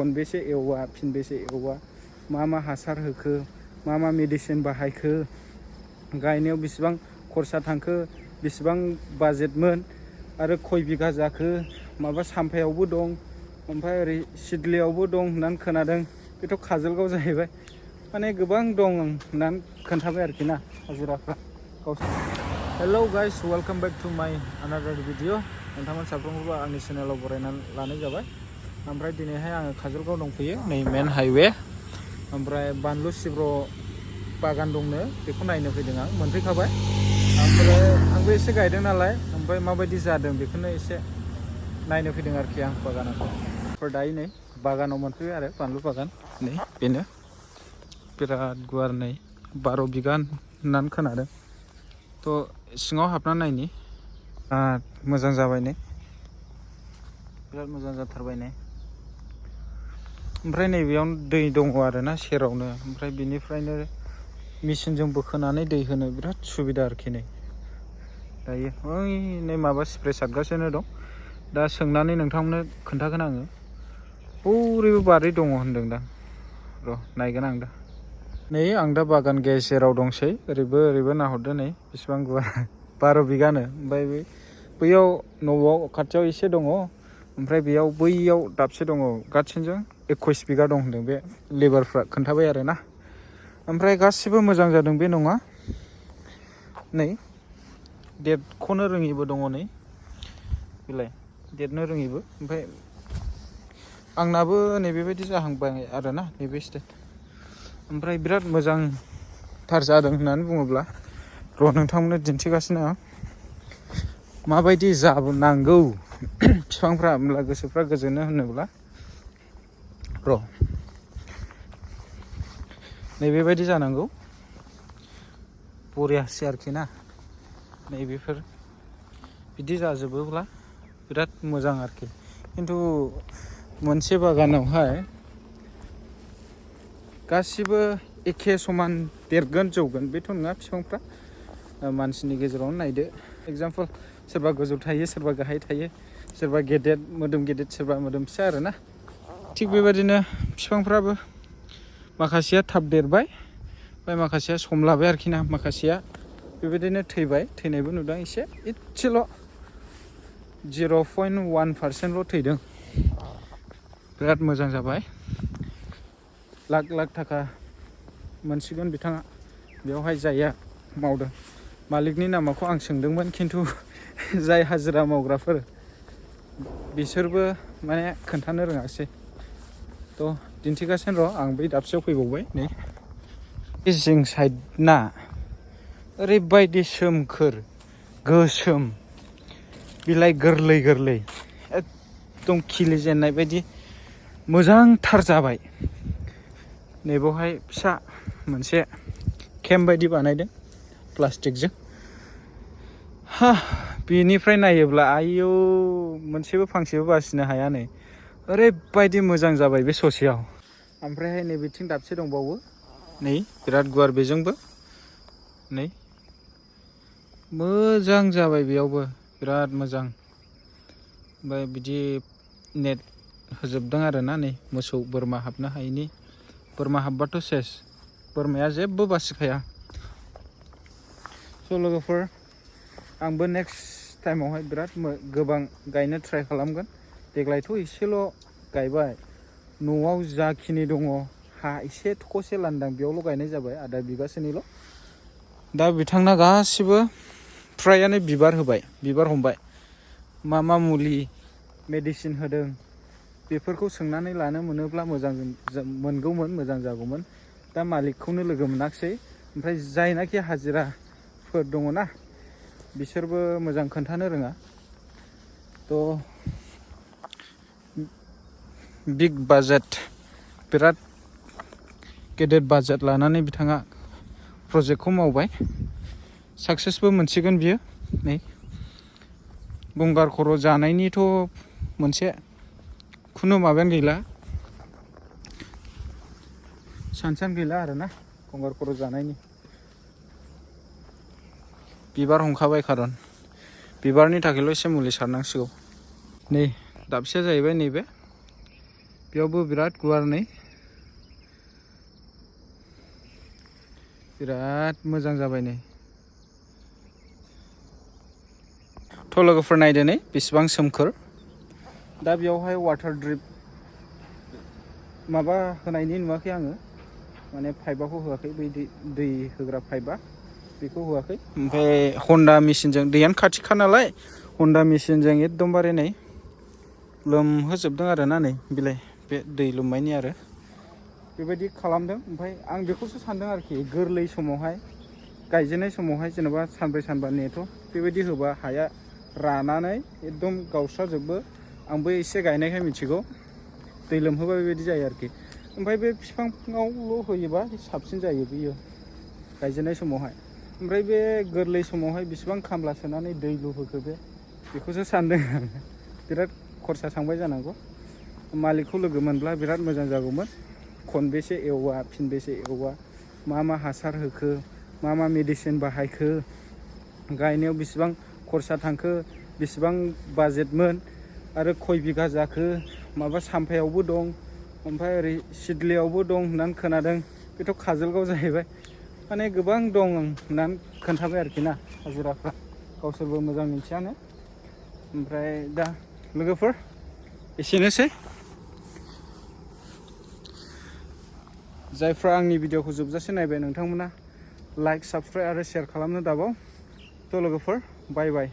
खनबेसे एववा फिनबेसे एववा मा हासार होखो मा मेडिसिन बाहायखो गायनायाव बेसेबां खरसा थांखो बेसेबां बाजेटमोन आरो खय बिगा जाखो माबा सामफायावबो दं ओमफ्राय ओरै सिदलियावबो दं होननानै खोनादों बेथ' काजलगाव जाहैबाय माने गोबां दं होननानै खोन्थाबाय आरोखि ना हाजिराफ्रा गावसोर। Hello guys welcome back to माय अनादार भिडिअ नोंथांमोन साफ्रोमखौबो आंनि चेनेलाव बरायनानै लानाय जाबाय। ओमफ्राय दिनैहाय आङो काजलगाव दंफैयो नै मेन हाइवे ओमफ्राय बानलु सिब्र बागान दंनो बेखौ नायनो फैदों आं मोनफैखाबाय ओमफ्राय आंबो एसे गायदों नालाय ओमफ्राय माबायदि जादों बेखौनो एसे नायनो फैदों आरोखि आं बागानाव दायो नै बागानाव मोनफैबाय आरो बानलु बागान नै बेनो बिराद गुवार नै 12 बिगा होननानै खोनादों थ' सिङाव हाबना नायनि मोजां जाबाय नै बिराद मोजां जाथारबाय नै ओमफ्राय नैबेयावनो दै दङ आरोना सेरावनो ओमफ्राय बिनिफ्रायनो मेचिनजों बोखोनानै दै होनो बिराद सुबिदा आरोखि नै दायो ओइ नै माबा स्प्रे सारगासिनो दं दा सोंनानै नोंथांमोननो खोन्थागोन आङो ओरैबो बारि दङ होनदों दा र' नायगोन आं दा नै आं दा बागान गेजेराव दंसै ओरैबो नाहरदो नै बेसेबां गुवार 12 बिगानो ओमफ्राय बैयाव न'आव खाथियाव एसे दङ ओमफ्राय बेयाव बैयाव दाबसे दङ गासैजों 21 बिगा दं होनदों बे लेबारफ्रा खोन्थाबाय आरोना ओमफ्राय गासिबो मोजां जादों बे नङा नै देरख'नो रोङिबो दङ नै बिलाय देरनो रोङिबो ओमफ्राय आंनाबो नैबेबायदि जाहांबाय आरोना नैबे स्टेट ओमफ्राय बिराद मोजांथार जादों होननानै बुङोब्ला र' नोंथांमोननो दिन्थिगासिनो आं माबायदि जानांगौ बिफांफ्रा होमब्ला गोसोफ्रा गोजोनो होनोब्ला र' नैबेबायदि जानांगौ बरियासै आरोखि ना नैबेफोर बिदि जाजोबोब्ला बिराद मोजां आरोखि खिन्थु मोनसे बागानावहाय गासिबो एखे समान देरगोन जौगोन बेथ' नङा बिफांफ्रा मानसिनि गेजेरावनो नायदो एगजामपोल सोरबा गोजौ थायो सोरबा गाहाय थायो सोरबा गेदेर मोदोम गेदेर सोरबा मोदोम फिसा आरोना थिग बेबायदिनो बिफांफ्राबो माखासेया थाब देरबाय ओमफ्राय माखासेया सम लाबाय आरोखि ना माखासेया बेबायदिनो थैबाय थैनायबो नुदों एसेल' 0.1% थैदों बिराद मोजां जाबाय लाख थाखा मोनसिगोन बिथाङा बेवहाय जायहा मावदों मालिकनि नामाखौ आं सोंदोंमोन खिन्थु जाय हाजिरा मावग्राफोर बिसोरबो माने खोन्थानो रोङासै थ' दिन्थिगासिनो र' आं बै दाबसेयाव फैबावबाय नै जिं साइड ना ओरैबायदि सोमखोर गोसोम बिलाइ गोरलै एकदम खिलिजेननाय बायदि मोजांथार जाबाय नैबावहाय फिसा मोनसे केम्प बायदि बानायदों प्लास्टिकजों बेनिफ्राय नायोब्ला आयौ मोनसेबो फांसेबो बासिनो हाया नै ओरैबायदि मोजां जाबाय बे ससेयाव ओमफ्रायहाय नै बिथिं दाबसे दंबावो नै बिराद गुवार बेजोंबो नै मोजां जाबाय बेयावबो बिराद मोजां ओमफ्राय बिदि नेट होजोबदों आरोना नै मोसौ बोरमा हाबनो हायैनि बोरमा हाबबाथ' सेस बोरमाया जेबो बासिखाया स' लोगोफोर आंबो नेक्स्ट टाइमावहाय बिराद गोबां गायनो ट्राइ खालामगोन देग्लायथ' एसेल' गायबाय न'आव जाखिनि दङ हा एसे थख'से लांदां बेयावल' गायनाय जाबाय आधा बिगासोनिल' दा बिथांना गासिबो फ्रायानो बिबार हमबाय मा मुलि मेडिसिन होदों बेफोरखौ सोंनानै लानो मोनोब्ला मोजां मोनगौमोन मोजां जागौमोन दा मालिकखौनो लोगो मोनाखिसै ओमफ्राय जायनाखि हाजिराफोर दङ ना बिसोरबो मोजां खोन्थानो रोङा थ' बिग बाजेट बिराद गेदेर बाजेट लानानै बिथाङा प्रजेक्टखौ मावबाय साक्सेसबो मोनसिगोन बियो नै गंगार खर' जानायनिथ' मोनसे खुनु माबायानो गैला सानसानो गैला आरोना गंगार खर' जानायनि बिबार हमखाबाय खारन बिबारनि थाखायल' एसे मुलि सारनांसिगौ नै दाबसेया जाहैबाय नैबे बेयावबो बिराद गुवार नै बिराद मोजां जाबाय नै थ' लोगोफोर नायदो नै बेसेबां सोमखोर दा बेयावहाय वाटार ड्रिप माबा होनायनि नुवाखै आङो माने पाइपखौ होआखै बै दै होग्रा पाइपआ बेखौ होआखै ओमफ्राय हन्डा मेसिनजों दैयानो खाथिखा नालाय हन्डा मेसिनजों एकदमबारे नै लोमहोजोबदों आरो ना नै बिलाइ बे दै लोमनायनि आरो बेबायदि खालामदों ओमफ्राय आं बेखौसो सानदों आरोखि गोरलै समावहाय गायजेननाय समावहाय जेनेबा सानब्रै सानबा नेथ' बेबायदि होबा हाया रानानै एकदम गावस्राजोबो आंबो एसे गायनायखाय मिथिगौ दै लोमहोबा बेबायदि जायो आरोखि ओमफ्राय बे बिफाङावल' होयोबा साबसिन जायो बियो गायजेननाय समावहाय ओमफ्राय बे गोरलै समावहाय बेसेबां खामला सोनानै दै लुहोखो बेखौसो सानदों आं बिराद खरसा थांबाय जानांगौ मालिकखौ लोगो मोनब्ला बिराद मोजां जागौमोन खनबेसे एववा फिनबेसे एववा मा हासार होखो मा मेडिसिन बाहायखो गायनायाव बेसेबां खरसा थांखो बेसेबां बाजेटमोन आरो खय बिगा जाखो माबा सामफायावबो दं ओमफ्राय ओरै सिदलियावबो दं होननानै खोनादों बेथ' काजलगाव जाहैबाय माने गोबां दं होननानै खोन्थाबाय आरोखि ना हाजिराफ्रा गावसोरबो मोजां मिथियानो ओमफ्राय दा लोगोफोर एसेनोसै जायफ्रा आंनि भिडिअखौ जोबजासे नायबाय नोंथांमोना लाइक साबस्क्राइब आरो शेयार खालामनो दाबाव थ' लोगोफोर बाय बाय